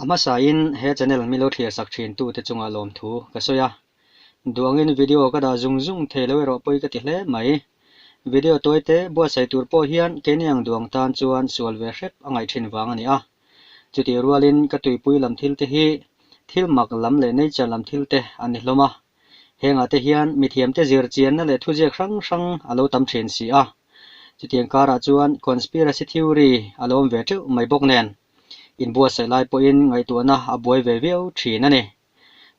A hmasain he channel mi lo thlir sak thin tute chungah lawmthu ka sawi a. Duangin video ka dah zung zung thei lo erawh pawi ka ti hle mai. Video tawite buatsaih tur pawh hian keini ang duang tan chuan sual ve hrep a ngaih thin vang a ni a. Chutih rualin ka tuipui lam thil te hi thil mak lam leh nature lam thil te a ni hlawm a. Hengah te hian mithiamte zir chianna leh thuziak hrang hrang a lo tam thin si a. Chutiang karah chuan conspiracy theory a lo awm ve teuh mai bawk nen inbuatsaih lai pawhin ngaihtuahna a buai ve viau thin a ni.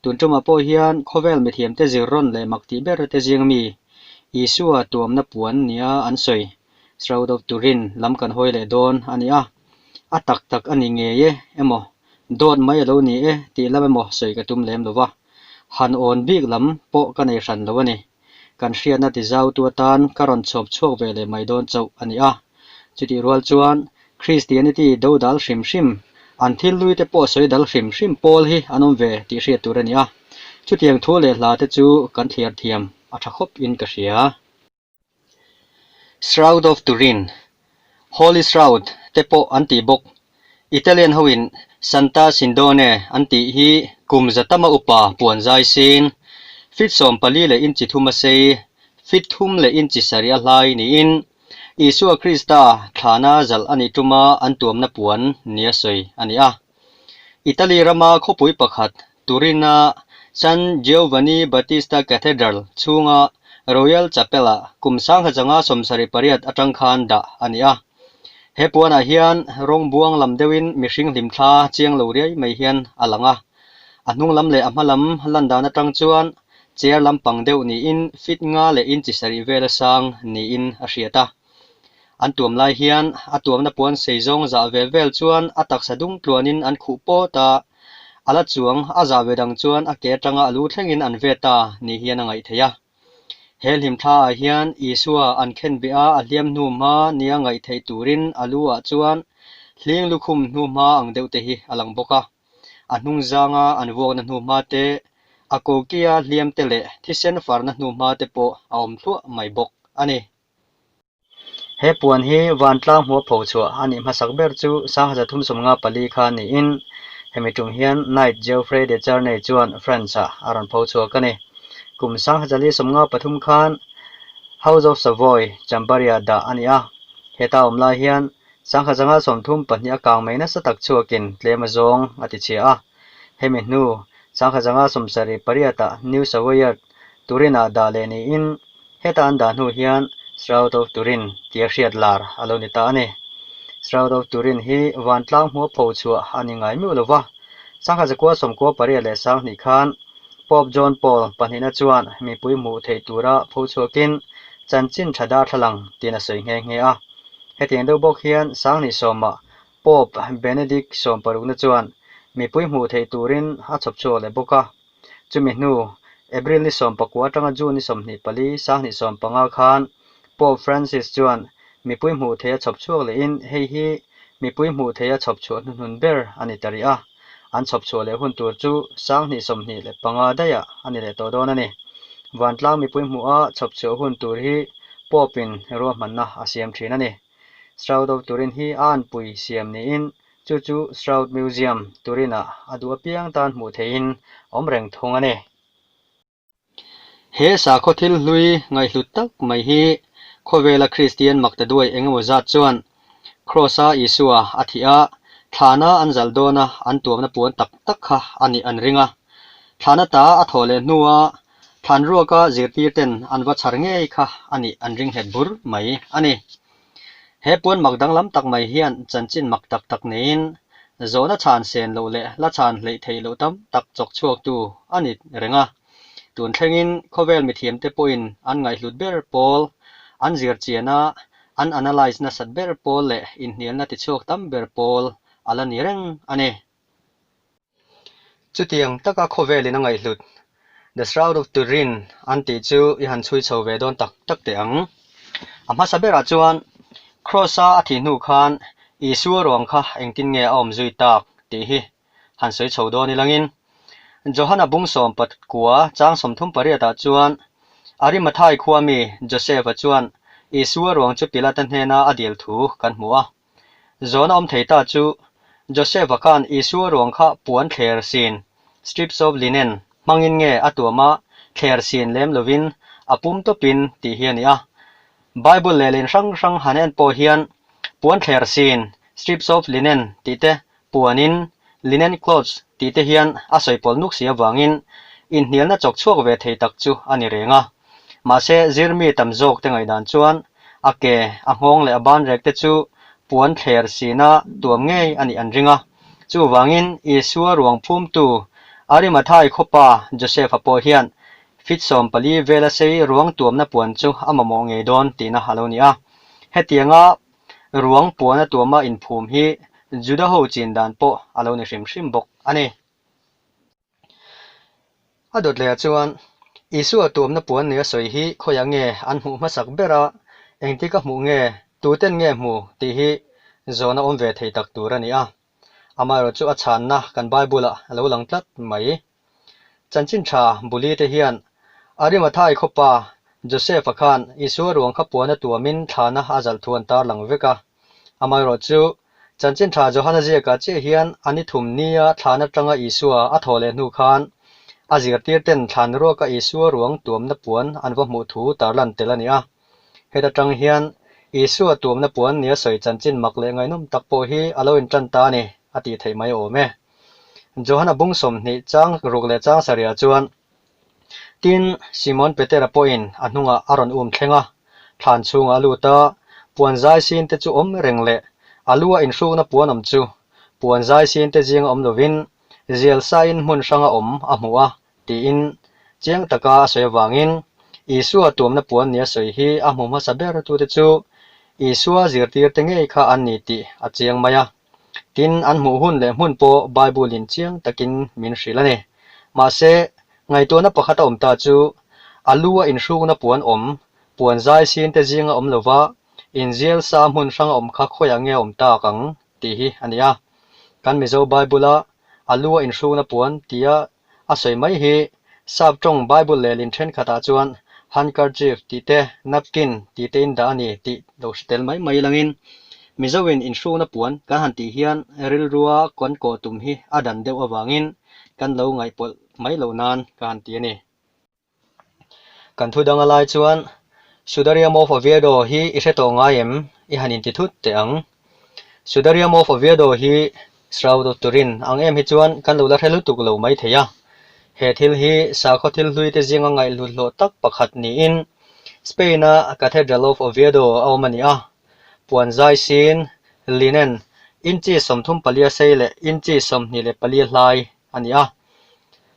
Tun tumah pawh hian khawvel mithiamte zir rawn leh mak tih ber te zing mi Isua tuamna puan nia an sawi Shroud of Turin lam kan hawi leh dawn a ni a. A tak tak a ni ngei e emaw dawt mai a lo ni e tih lam emaw sawi ka tum lem lo va. Han awn bik lam pawh ka nei hran lo a ni. Kan hriatna tizautu atan ka rawn chhawp chhuak ve leh mai dawn chauh a ni a. Chutih rual chuan Christianity do dal hrim hrim, an thil hlui te pawh sawi dal hrim hrim pawl hi an awm ve tih hriat tur a ni a. Chutiang thu leh hla te chu kan thliar thiam a tha khawp in ka hria. Shroud of Turin, Holy Shroud te pawh an tih bawk. Italian hoin Santa Sindone an tih hi kum za tama upa puan zai sin, feet 14 leh inchi thum a sei, feet thum leh inchi sarih a hlai niin Isua Krista thlana zalh a nih tuma an tuamna puan nia sawi a ni a. Italy rama khawpui pakhat Turin-a San Giovanni Battista Cathedral chhunga Royal Chapel-ah kum 1978 atang khan dah a ni a. He puanah hian rawng buang lam deuhin mihring hlimthla chiang lo riai mai hian a lang a. A hnung lam leh a hma lam lan dan atang chuan chair lampang deuh niin feet nga leh inchi sarih vela sang niin a hriat a. An tuam lai hian a tuamna puan sei zawng zah ve vel chuan a taksa dung tluanin an khuh pawt a, a la chuang a zah ve dang chuan a ke atanga a lu thlengin an ve ta ni hian a ngaih theih a. He hlimthla ah hian Isua an khen beh a, a hliam hnu hma nia ngaih theih turin a lu ah chuan hling lukhum hnu hma ang deuh te hi a lang bawk a. A hnung zanga an vuakna hnu hma te, a kokia hliam te leh thisen farna hnu hma te pawh a awm thluah mai bawk a ni. He puan hi vantlang hmuh a pho chhuah a nih hmasak ber chu 1354 kha niin hemi tum hian Knight Geoffrey de Charney chuan France-ah a rawn pho chhuak a ni. Kum 1453 khan House of Savoy, Chambéry-ah dah a ni a. Heta awm lai hian 1932 a kang mai nasa tak chhuakin tlem a zawng a ti chhia a. Hemi hnu 1978-ah New Savoyard, Turin-ah dah leh niin Heta an dah hnu hian Shroud of Turin tia hriat lar a lo ni ta a ni. Shroud of Turin hi vantlang hmuh pho chhuah a ni ngai miuh lo va. 1998 khan Pope John Paul pahnihna chuan mipui hmuh theih tura pho chhuakin chanchin tha darthlalang tiin a sawi nghe nghe a. Hetiang deuh bawk hian 2010-ah Pope Benedict sawmparukna chuan mipui hmuh theih turin a chhawp chhuak leh bawk a. Chumi hnu, April ni 19 atanga June ni 24, 2015 khan Pope Francis chuan mipui hmuh theih a chhawp chhuak lehin hei hi mipui hmuh theih a chhawp chhuah hnuhnun ber a ni ta rih a, an chhawp chhuah leh hun tur chu 2025 daihah a ni leh tawh dawn a ni. Vantlang mipui hmuh a chhawp chhuah hun tur hi Pope-in ruahmanna a siam thin a ni. Shroud of Turin hi a anpui siam niin Chu chu Shroud Museum, Turin-ah a duh apiang tan hmuh theihin awm reng thung a ni. He sakhaw thil hlui ngaihhlut tak mai hi khawvela Kristian makta duai engemaw zat chuan Kraws-a Isua a thih a, thlana an zalh dawna an tuamna puan tak tak kha a nih an ring a. Thlana ta a thawh leh hnua thlan ruaka zirtirten an va chhar ngei kha a nih an ring nghet bur mai a ni. He puan mak danglam tak mai hian chanchin mak tak tak neiin zawhna chhan sen loh leh la chhan hleih theih loh tam tak chawk chhuaktu a ni reng a. Tun thlengin khawvel mithiamte pawhin an ngaihhlut ber pawl, an zir chian a, an analyse nasat ber pawl leh inhnialna tichhuak tam ber pawl a la ni reng a ni. Chutiang taka khawvelin a ngaihhlut, The Shroud of Turin an tih chu i han chhui chho ve dawn tak tak teh ang. A hmasa berah chuan Kraws-a a thih hnu khan Isua ruang kha engtin nge a awm zui tak tih hi han sawi chho dawn ilangin Johana bung 19 chang 38 ah chuan Arimathai khua mi Joseph-a chuan Isua ruang chu Pilata hnena a dil thu kan hmu a. Zawhna awm thei ta chu. Joseph-a khan Isua ruang kha puan thler sin, strips of linen, hmangin nge a tuam a, thler sin lem lovin a pum tawpin tih hi a ni a. Bible lehlin hrang hrang han en pawh hian puan thler sin, strips of linen, tih te, puanin, linen cloths, tih te hian a sawi pawl nuk si avangin inhnialna chawk chhuak ve thei tak chu a ni reng a. Mahse, zirmi tam zawk te ngaihdan chuan a ke, a nghawng leh a banrek te chu puan thler sina tuam ngei a nih an ring a. Chuvangin, Isua ruang phumtu Arimathai khawpa Joseph-a pawh hian fit 14 vela sei ruang tuamna puan chu a mamawh ngei dawn tihna a lo ni a. Hetianga ruang puana tuama inphum hi Juda ho chin dan pawh a lo ni hrim hrim bawk a ni. A dawt lehah chuan, Isua tuamna puan nia sawi hi khawiah nge an hmuh hmasak ber a, engtik a hmuh nge, tuten nge hmu tih hi zawhna awm ve thei tak tur a ni a. Amaherawhchu a chhanna kan Bible-ah a lo lang tlat mai. Chanchin tha Buli te hian Arimathai khawpa Joseph-a khan Isua ruang kha puana tuamin thlana a zalh thu an tarlang vek a. Amaherawhchu Chanchin tha Johana ziakah chiah hian a ni thum nia thlan atanga Isua a thawh leh hnu khan a zirtirten thlan ruaka Isua ruang tuamna puan an va hmuh thu tarlan tel a ni a. Heta tang hian Isua tuamna puan nia sawi chanchin mak leh ngaihnawm tak pawh hi a lo intan ta a ni a tih theih mai awm e. Johana bung 20 chang ruk leh chang sarihah chuan Tin, Simon Petera pawhin a hnungah a rawn um thleng a, thlan chhungah a lut a, puan zai sin te chu awm reng leh a lu a inhrukna puan awm chu puan zai sin te zinga awm lovin zial sain hmun hranga awm a hmu a tiin chiang taka a sawi avangin Isua tuamna puan nia sawi hi a hmu hmasa ber tute chu Isua zirtirte ngei kha an ni tih a chiang mai a. Tin, an hmuh hun leh hmun pawh Bible-in chiang takin min hrilh a ni. Mahse, ngaihtuahna pakhat a awm ta chu, a lu a inhrukna puan awm, puan zai sin te zinga awm lova, inzial sa hmun hrang a awm kha khawiah nge a awm tak ang tih hi a ni a. Kan Mizo Bible-a a lu a inhrukna puan tia A sawi mai hi Sap tawng Bible lehlin thenkhatah chuan handkerchief tih te, napkin tih te in dah a ni tih lo hre tel mai mai langin Mizoin inhrukna puan kan han tih hian rilrua kan kawh tum hi a dan deuh avangin kan lo ngaihpawlh mai loh nan ka han ti a ni. Kan thu dang a lai chuan Sudarium of Oviedo hi i hre tawh ngai em? I han inti thut teh ang. Sudarium of Oviedo hi Shroud of Turin ang em hi chuan kan lo la hre lutuk lo mai thei a. He thil hi sakhaw thil hlui te zinga ngaihhlut hlawh tak pakhat niin Spain-a Cathedral of Oviedo a awm a ni a. Puan zai sin, linen, inchi 34 sei leh inchi 24 hlai a ni a.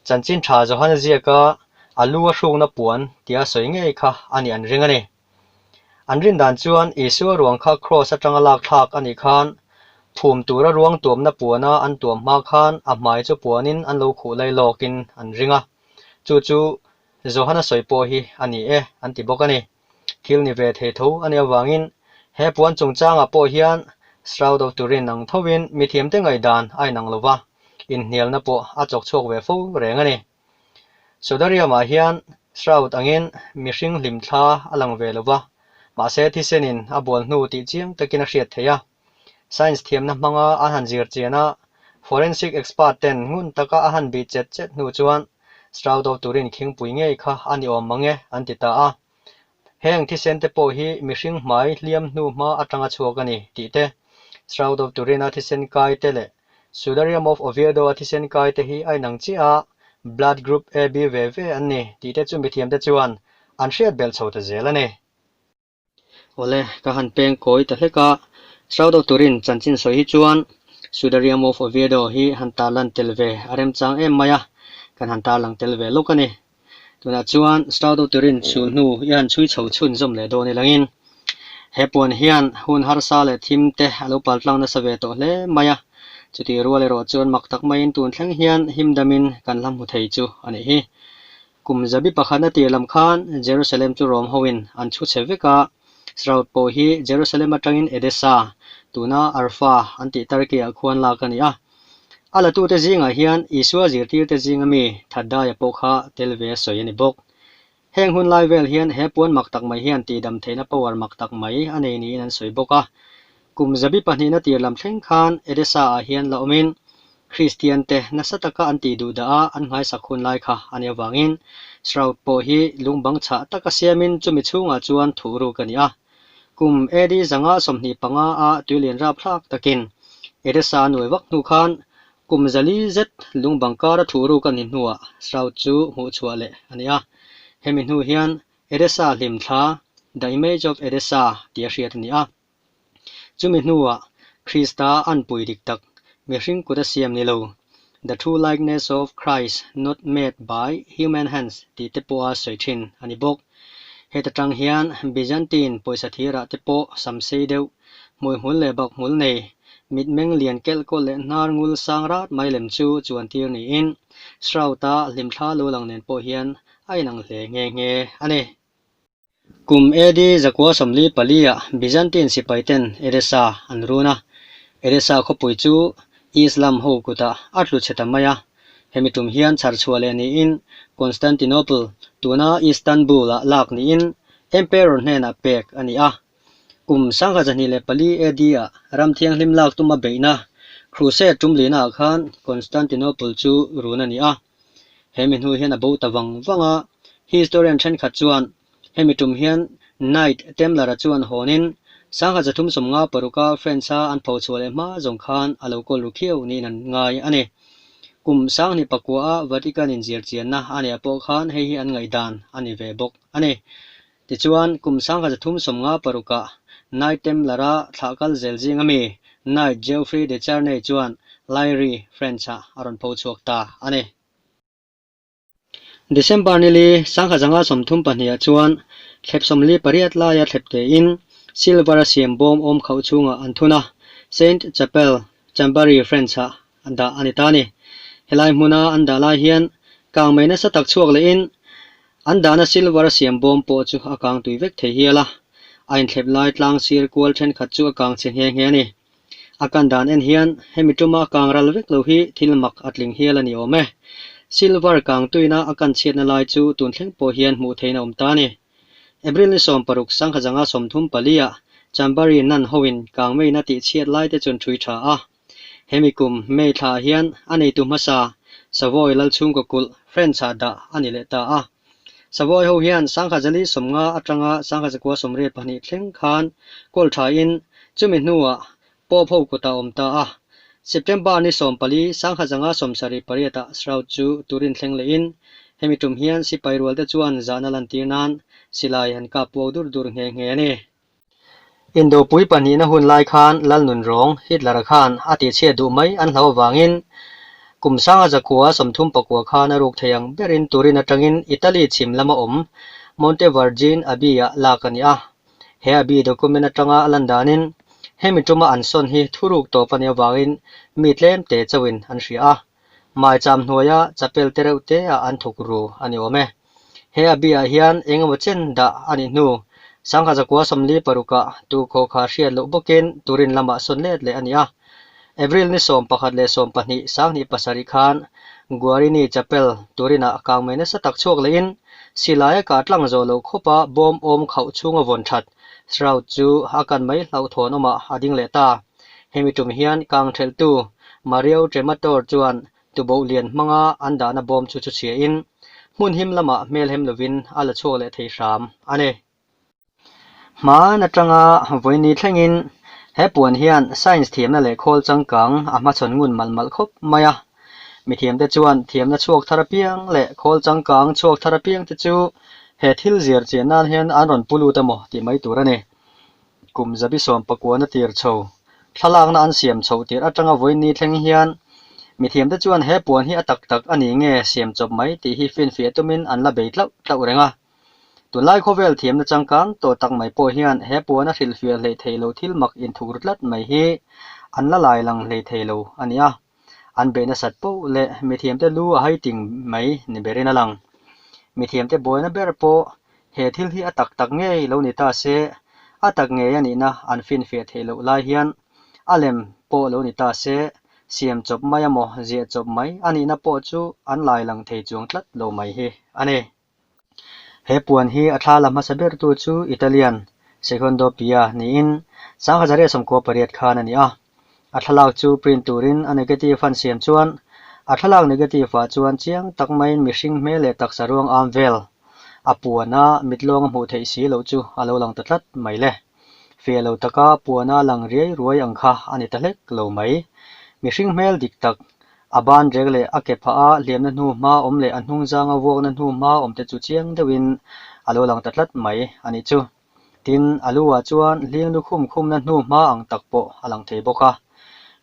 Chanchin tha Johana ziaka a lu a hrukna puan tia sawi ngei kha a nih an ring a ni. An rin dan chuan Isua ruang kha kraws atanga lak thlak a nih khan phum tura ruang tuamna puana an tuam hma khan a hmai chu puanin an lo khuh lai lawkin an ring a. Chu chu Johana sawi pawh hi a ni e an ti bawk a ni. Thil ni ve thei tho a nih avangin he puan chungchangah pawh hian Shroud of Turin ang thovin mithiamte ngaihdan a inang lo va, inhnialna pawh a chawk chhuak ve fo reng a ni. Sudarium-ah hian Shroud angin mihring hlimthla a lang ve lo va, mahse thisenin a bual hnu tih chiang takin a hriat theih a. Science thiamna hmanga an han zir chian a, forensic expert ten ngun taka a han bih chet chet hnu chuan Shroud of Turin khingpui ngei kha a ni awm mang e an ti ta a. Heng thisen te pawh hi mihring hmai hliam hnu hma atanga chhuak a ni tih te, Shroud of Turin-a thisen kai te leh Sudarium of Oviedo-a thisen kai te hi a inang chiah a, blood group AB ve ve an ni tih te chu mithiamte chuan an hriat belh chho ta zel a ni. Awle, ka han peng kawi ta hlek a, Shroud of Turin chanchin sawi hi chuan Sudarium of Oviedo hi han tarlan tel ve a remchang em mai a, kan han tarlang tel ve lawk a ni. Tunah chuan Shroud of Turin chhul hnu i han chhui chho chhunzawm leh dawn ilangin he puan hian hun harsa leh thim te a lo paltlang nasa ve tawh hle mai a, chutih rual erawh chuan mak tak maiin tun thleng hian himdamin kan hla hmu thei chu a nih hi. Kum zabi pakhatna tir lam khan Jerusalem chu Rom hoin an chhu chhe vek a, Shroud pawh hi Jerusalem atangin Edessa, tuna Arfa an tih Turkey-ah khuan lak a ni a. A latute zingah hian Isua zirtirte zinga mi Thaddaia pawh kha tel ve sawi a ni bawk. Heng hun lai vel hian he puan mak tak mai hian tihdam theihna power mak tak mai a nei niin an sawi bawk a. Kum zabi pahnihna tir lam thleng khan Edessa-ah hian la awmin Kristiante nasa taka an tih duh dah a an nghaisak hun lai kha a nih avangin Shroud pawh hi lungbang chhah taka siamin chumi chhungah chuan thuh ruk a ni a. Kum AD 125 a tuilian rapthlak takin Edessa a nuai vak hnu khan kum 400 zet lungbang kara thuh ruk a nih hnuah Shroud chu hmuh chhuah leh a ni a. Hemi hnu hian Edessa hlimthla, The Image of Edessa, tih a hriat a ni a. Chumi hnuah Krista anpui dik tak, mihring kut a siam ni lo, The True Likeness of Christ Not Made by Human Hands tih te pawha sawi thin a ni bawk. Heta tang hian Byzantine pawisa thirah te pawh sam sei deuh, hmuihmul leh bakhmul nei, mitmeng lian kelh kawlh leh hnar ngul sang rat mai lem chu chuan tir niin Shroud-a hlimthla lo lang nen pawh hian a inang hle nghe nghe a ni. Kum AD 944-ah Byzantine sipaiten Edessa an run a, Edessa khawpui chu Islam ho kutah a tlu chhe ta mai a. Hemi tum hian chhar chhuah leh niin Constantinople, tuna Istanbul-ah lak niin Emperor hnenah pek a ni a. Kum 1024 AD-ah ram thianghlim lak tuma beihna Crusade tum lihnaah khan Constantinople chu run a ni a. Hemi hnu hian a bo ta vang vang a, historian thenkhat chuan hemi tum hian Knight Templar-a chuan hawnin 1356-a French-a an pho chhuah leh hma zawng khan a lo kawl ru khiau niin an ngai a ni. Kum 2009-a Vatican inzir chianna a neih pawh khan hei hi an ngaihdan a ni ve bawk a ni. Tichuan, kum 1356-ah Knight Templar-a thlah kal zel zing ami Knight Geoffrey de Charney chuan Lyry, French-ah a rawn pho chhuak ta a ni. December nili 1932-ah chuan thlep 48 laia thlep tein silver-a siam bawm awm khauh chhungah an thun a, Saint Chapelle, Chambéry, French-ah dah a ni ta a ni. Helai hmuna an dah lai hian kang mai nasa tak chhuak lehin an dahna silver a siam bawm pawh chu a kang tui vek thei hial a, a inthlep lai tlang sir kual thenkhat chu a kang chhe nghe nghe a ni. A kan dan en hian hemi tuma kang ral vek lo hi thil mak a tling hial a ni awm e. Silver kang tuina a kan chhiatna lai chu tun thleng pawh hian hmuh theihna awm ta a ni. April ni 60 1934-ah Chambari Nun hoin kang meina tih chhiat lai te chun thui tha a. Hemi kum May thla ah hian a neitu hmasa Savoy Lalchhungkaw kulh French ah dah a ni leh ta a. Savoy ho hian 1450 atanga 1982 thleng khan kawl tha in chumi hnuah Pope ho kutah awm ta a. September ni 14 1978 ah Shroud chu Turin thleng leh in hemi tum hian sipai rual te chuan zahna lantir nan silai an kap puak dur dur nghe nghe a ni. Indopui pahnihna hun lai khan Lalnunrawng, Hitler-a khan a tihchhiat duh mai an hlau avangin kum 1939 khan a ruk thei ang berin Turin atangin Italy chhim lama awm Montevergine Abbey-ah lak a ni a. He Abbey document atanga a lan danin hemi tuma an sawn hi thuruk tawp a nih avangin mi tlem te chauhin an hria a. Maicham hnuaia chapel te reuh te ah an thuk ru a ni awm e. He Abbey ah hian eng emaw chen dah a nih hnu 1946 ah tu khaw kha hriat loh bawkin Turin lamah sawn let leh a ni a. April ni 11 leh 12 2007 khan Guarini Chapel Turin ah kang mai nasa tak chhuak lehin silai a kah tlang zawh loh khawpa bawm awm khauh chhunga vawn that Shroud chu a kan mai hlauhthawn awmah a ding leh ta. Hemi tum hian kang thelhtu Mario Tremator chuan tuboh lian hmanga an dahna bawm chu chu chhiahin hmun him lamah hmel hem lovin a la chhuak leh thei hram a ni. Hmaan atanga vawiini thlengin he puan hian science thiamna leh khawl changkang a hmachhawn ngun malh malh khawp mai a. Mithiamte chuan thiamna chhuak thar apiang leh khawl changkang chhuak thar apiang te chu he thil zir chian nan hian an rawn pu lut emaw tih mai tur a ni. Kum zabi sawm pakuana tir chho, thlalakna an siam chhoh tir atanga vawiini thleng hian mithiamte chuan he puan hi a tak tak a ni nge siam chawp mai tih hi finfiah tumin an la bei tlauh tlauh reng a. Tunlai khawvel thiamna changkang tawh tak mai pawh hian he puana hrilhfiah hleih theih lo thil mak inthuk ru tlat mai hi an la lai lang hlei thei lo a ni a. An beih nasat poh leh mithiamte lu a hai ting mai ni berin a lang. Mithiamte buaina ber pawh he thil hi a tak tak ngei lo ni ta se, a tak ngei a nihna an finfiah theih loh lai hian a lem pawh lo ni ta se, siam chawp mai emaw ziah chawp mai a nihna pawh chu an lai lang thei chuang tlat lo mai hi a ni. He puan hi a thla la hmasa bertu chu Italian Secondo Pia niin 1898 khan a ni a. A thlalak chu print turin a negative han siam chuan a thlalak negative ah chuan chiang tak maiin mihring hmel leh taksa ruang am vel a puan a mit lawng a hmuh theih si loh chu a lo lang ta tlat mai le. Fiah lo taka puan a lang riai ruai ang kha a ni ta hlek lo mai. Mihring hmel dik tak, a ban rek leh a ke phah a hliamna hnu hma awm leh a hnung zanga vuakna hnu hma awm te chu chiang deuhin a lo lang ta tlat mai a nih chu. Tin, a lu ah chuan hling lukhum khumna hnu hma ang tak pawh a lang thei bawk a.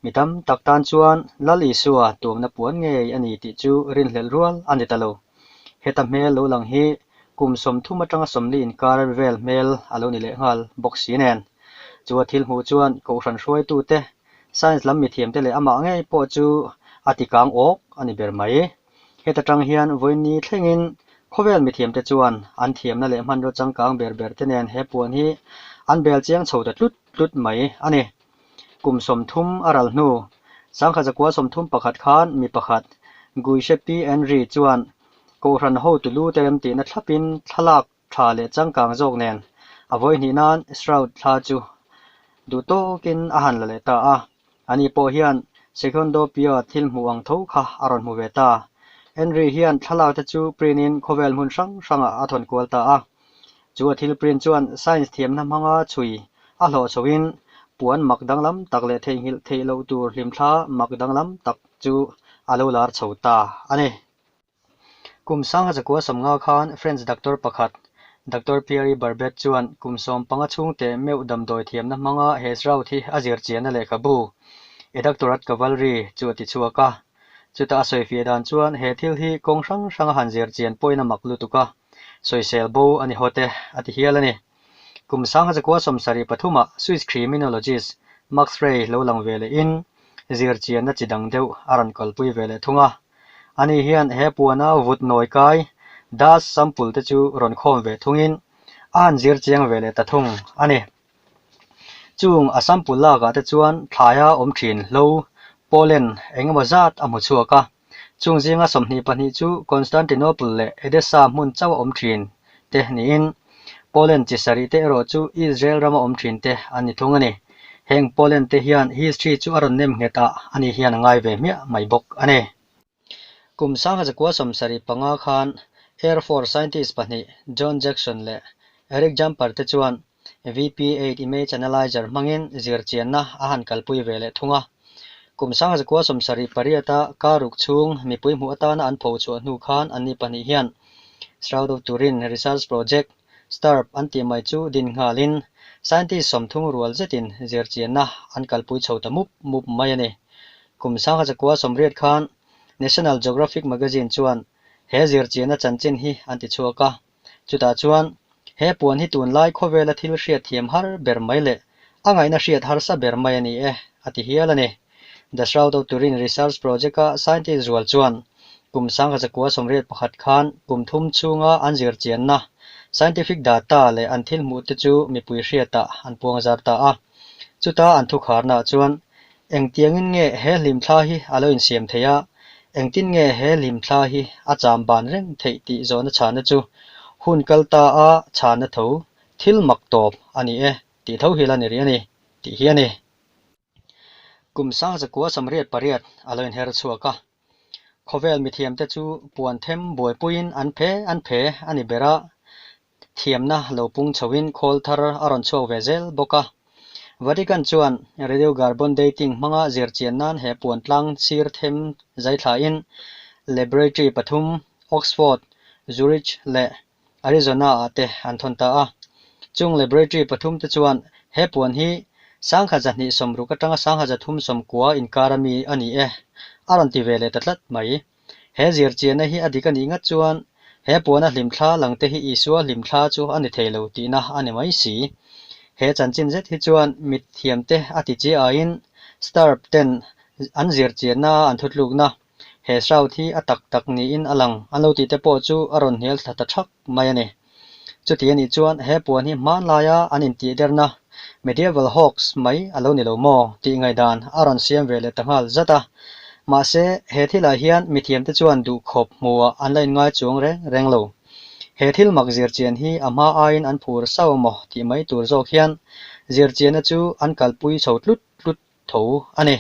Mi tam tak tan chuan Lal Isua tuamna puan ngei a ni tih chu rinhlelh rual a ni ta lo. Heta hmel lo lang hi kum 30 atanga 40 inkar vel hmel a lo ni leh nghal bawk si nen. Chu a thil hmuh chuan Kohhran hruaitute, Science lam mithiamte leh amah ngei pawh chu a tikang awk a ni ber mai. Heta tang hian vawiinni thlengin khawvel mithiamte chuan an thiamna leh hmanraw changkang ber ber te nen he puan hi an bel chiang chho ta tlut tlut mai a ni. Kum 30 a ral hnu, 1931 khan mi pakhat Guishepi Henry chuan Kohhran hotu lu te remtihna thlapin thlalak tha leh changkang zawk nen a vawi hnih nan Shroud thla chu duh tawkin a han la leh ta a. Ani pawh hian Secondo Pio thil hmuh ang tho kha a rawn hmu ve ta. Henry hian thlalak te chu print in khawvel hmun hrang hrangah a thawn kual ta a. Chu a thil print chuan science thiamna hmanga chhui a hlawh chhoin puan mak danglam tak leh theihnghilh theih loh tur hlimthla mak danglam tak chu a lo lar chho ta a ni. Kum 1950 khan French doctor pakhat, Doctor Pierre Barbet chuan kum 15 chhungte meuh damdawi thiamna hmanga he shroud hi a zir chianna lehkhabu, A Doctorate Cavalry, chu a ti chhuak a. Chuta a sawifiah dan chuan he thil hi kawng hrang hranga han zir chian pawhin a mak lutuk a, sawisel bo a ni hawt e, a ti hial a ni. Kum 1973ah Swiss criminologist Max Frey lo lang ve lehin zir chianna chi dang deuh a rawn kalpui ve leh thung a. Ani hian he puana vut nawi kai dust sample te chu rawn khawm ve thungin a han zir chiang ve leh ta thung a ni. Chung a sample lakah te chuan thlaia awm thin hlo, pollen, eng emaw zat a hmu chhuak a. Chung zinga 22 chu Constantinople leh Edessa hmun chauh a awm thin te niin pollen chi sarih te erawh chu Israel rama awm thin te an ni thung a ni. Heng pollen te hian history chu a rawn nem nghet a, ani hian a ngai ve hmiah mai bawk a ni. Kum 1975 khan Air Force scientist pahnih John Jackson leh Eric Jumper te chuan VP-8 image analyzer hmangin zirchianna a han kalpui ve leh thung a. Kum 1978 a kar ruk chhung mipui hmuh atana an pho chhuah hnu khan anni pahnih hian Shroud of Turin Research Project, STURP, an tih mai chu din nghalin scientist 30 rual zetin zirchianna an kalpui chho ta mup mup mai a ni. Kum 1980 khan National Geographic magazine chuan he zirchianna chanchin hi an ti chhuak a. Chutah chuan, he puan hi tunlai khawvela thil hriat thiam har ber mai leh a ngaihna hriat harsa ber mai a ni e, a ti hial a ni. The Shroud of Turin Research Project-a scientist rual chuan kum 1981 khan kum thum chhunga an zirchianna scientific data leh an thil hmuh te chu mipui hriatah an puang zar ta a. Chuta an thukharnaah chuan Engtiangin nge he hlimthla hi a lo insiam theih a, engtin nge he hlimthla hi a cham ban reng theih tih zawhna chhana chu hun kal ta a chhana tho thil mak tawp a ni e tih tho hi la ni rih a ni tih hi a ni. Kum 1988 a lo inher chhuak a, khawvel mithiamte chu puan them buaipuiin an phe an phe a ni ber a, Thiamna lo pung chhoin khawl thar a rawn chhuak ve zel bawk a. Vatican chuan radiocarbon dating hmanga zirchian nan he puan tlang sir them zai thlain laboratory pathum, Oxford, Zurich leh Arizona-ah te an thawn ta a. Chung laboratory pathum te chuan he puan hi 1260 atanga 1390 inkar a mi a ni e a rawn ti ve leh ta tlat mai. He zirchianna hi a dik a nih ngat chuan he puana hlimthla langte hi Isua hlimthla chu a ni thei lo tihna a ni mai si. He chanchin zet hi chuan mithiamte a ti chi aiin Starp ten an zirchianna a an thutlukna he shroud hi a tak tak niin a lang an lo tihte pawh chu a rawn hnial thla ta thak mai a ni. Chuti a nih chuan he puan hi hmanlaia an intihderna Medieval hoax mai a lo ni lo maw tih ngaihdan a rawn siam ve leh ta nghal zat a. Mahse, he thilah hian mithiamte chuan duhkhawp hmuhah an la inngai chuang reng reng lo. He thil mak zirchian hi a hma aiin an phur sau maw tih mai tur zawk hian zirchianna chu an kalpui chho tlut tlut tho a ni.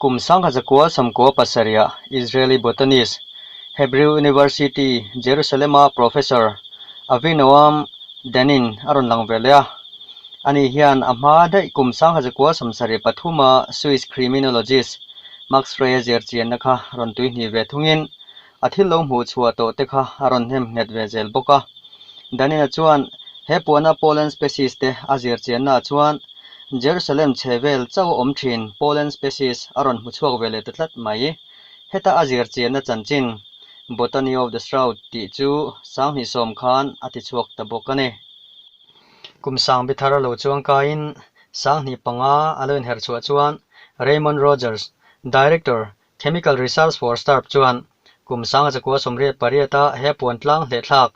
Kum sangkhat zakua sawmkua pasarihah Israeli botanist, Hebrew University, Jerusalem-a Professor Avinoam Danin a rawn lang ve leh a. Ani hian a hma daih kum sangkhat zakua 73a Swiss criminologist Max Frey-a zirchianna kha rawn tuihnih ve thungin a thil lo hmuh chhuah tawh te kha a rawn hnem nghet ve zel bawk a. Danina chuan he puana pollen species te a zirchiannaah chuan Jerusalem chhe vel chauh a awm thin pollen species a rawn hmu chhuak ve leh ta tlat mai. Heta a zirchianna chanchin Botany of the Shroud tih chu 2010 khan a ti chhuak ta bawk a ni. Kum sang bi thar a lo chuang kaiin 2005 a lo inherh chhuah chuan Raymond Rogers, Director, Chemical Research for Starp chuan kum 1988-a he puan tlang hlehthlak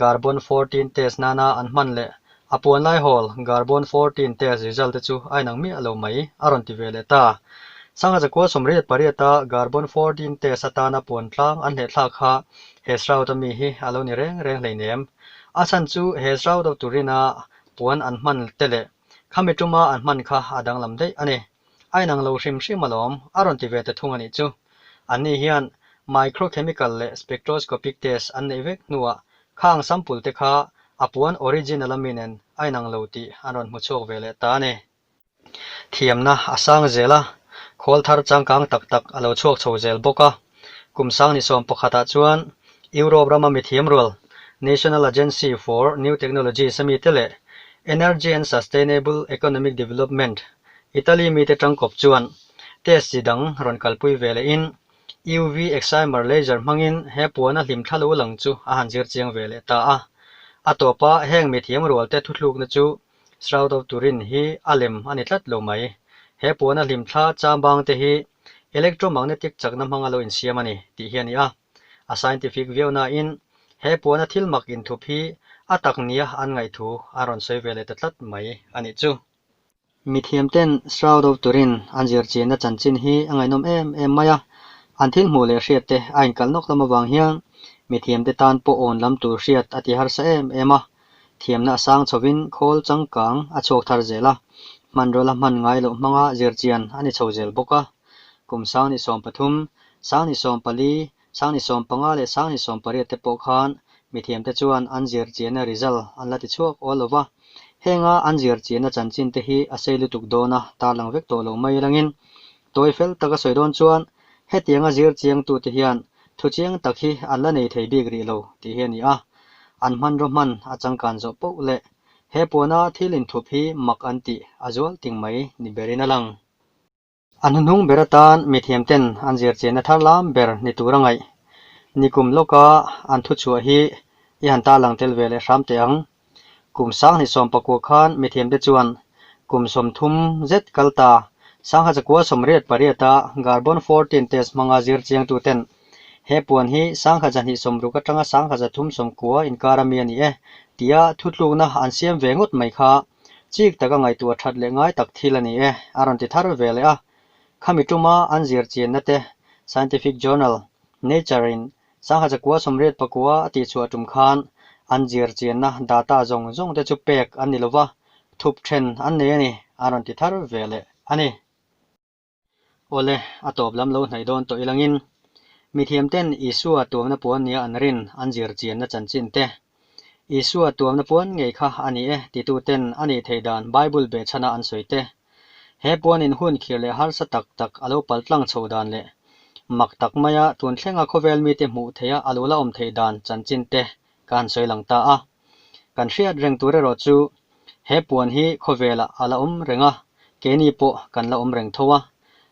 Garbon 14 test nana an hman leh a puan lai hawl Garbon 14 test result te chu a inang miah lo mai a rawn ti ve leh ta. 1988-a Garbon 14 test atana puan tlang an hlehthlak kha he Shroud a mi hi a lo ni reng reng hleinem. A chhan chu he Shroud of Turin-a puan an hman te leh khami tuma an hman kha a danglam daih a ni. A inang lo hrim hrim alawm, a rawn ti ve ta thung a nih chu. Anni hian microchemical leh spectroscopic test an neih vek hnuah khang sample te kha a puan original a mi nen a inang lo tih an rawn hmu chhuak ve leh ta a ni. Thiamna a sang zel a, khawl thar changkang tak tak a lo chhuak chho zel bawk a. Kum 2011ah chuan Europe rama mithiam rual National Agency for New Technologies a mite leh Energy and Sustainable Economic Development Italy mite tangkawp chuan test chi dang rawn kalpui ve lehin UV excimer laser hmangin he puana hlimthla lo lang chu a han zir chiang ve leh ta a. A tawpa heng mithiam rualte thuthlukna chu Shroud of Turin hi a lem a ni tlat lo mai. He puana hlimthla chambang te hi electromagnetic chakna hmanga lo insiam a ni tih hi a ni a. A scientific viau nain he puana thil mak inthup hi a tak nia an ngaihthu a rawn sawi ve leh ta tlat mai a nih chu. Mithiamten Shroud of Turin an zirchianna chanchin hi a ngaihnawm em em mai a, an thil hmuh leh hriat te a inkalh nawk lam avang hian mithiamte tan pawh awn lam tur hriat a ti harsa em em a, thiamna a sang chhovin khawl changkang a chhuak thar zel a, hmanraw la hman ngai loh hmanga zirchian a ni chho zel bawk a. Kum 2013, 2014, 2015 leh 2018 te pawh khan mithiamte chuan an zirchianna result an la ti chhuak awl lo va, henga an zirchianna chanchin te hi a sei lutuk dawn a tarlang vek tawh lo mai langin tawi fel taka sawi dawn chuan hetianga zirchiangtute hian thu chiang tak hi an la nei thei bik rih lo tih hi a ni a, an hmanraw hman a changkan zawh poh leh he puana thil inthup hi mak an tih a zual ting mai ni berin a lang. A hnuhnung ber atan mithiamten an zirchianna thar lam ber ni tur a ngaih. Nikum lawka an thuchhuah hi i han tarlang tel ve leh hram teh ang. Kum 2019 khan mithiamte chuan kum 30 zet kal ta 1988-a Garbon 14 test hmanga zirchiangtuten he puan hi 1260 atanga 1390 inkar ami a ni e tia thutlukna an siam ve ngawt mai kha Chik taka ngaihtuah that leh ngai tak thil a ni e, a rawn ti thar ve leh a. Khami tuma an zir chianna te Scientific Journal, Nature in 1989 a tihchhuah tum khan an zir chianna data zawng zawng te chu pek an ni lova, thup then an nei a ni, a rawn ti thar ve leh a ni. Awle, a tawp lam lo hnaih dawn tawh ilangin, mithiamten Isua tuamna puan nia an rin an zir chianna chanchin te, Isua tuamna puan ngei kha a ni e tituten a nih theih dan Bible behchhana an sawi te, he puanin hun khir leh harsa tak tak a lo paltlang chho dan leh mak tak maia tun thlenga khawvel mite hmuh theiha a lo la awm theih dan chanchin te ka han sawi lang ta a. Kan hriat reng tur erawh chu he puan hi khawvelah a la awm reng a, keini pawh kan la awm reng tho a.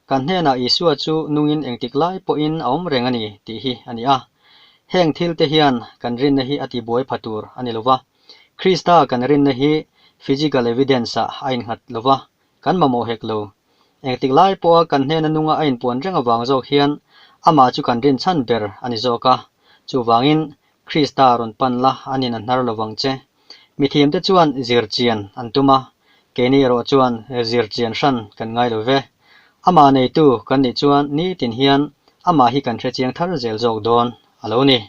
Kan hnenah Isua chu nungin engtik lai pawhin a awm reng a ni tih hi a ni a. Heng thil te hian kan rinna hi a tibuai pha tur a ni lo va. Krista kan rinna hi physical evidence-ah a innghat lo va, kan mamawh hek lo. Engtik lai pawha kan hnena nunga a inpuan reng avang zawk hian amah chu kan rinchhan ber a ni zawk a. Chuvangin Krista rawn pan la an in a hnar lo vang che. Mithiamte chuan zir chian an tum a, keini erawh chuan zir chian hran kan ngai lo ve. Amah neitu kan nih chuan nitin hian amah hi kan hrechiang thar zel zawk dawn a lo ni.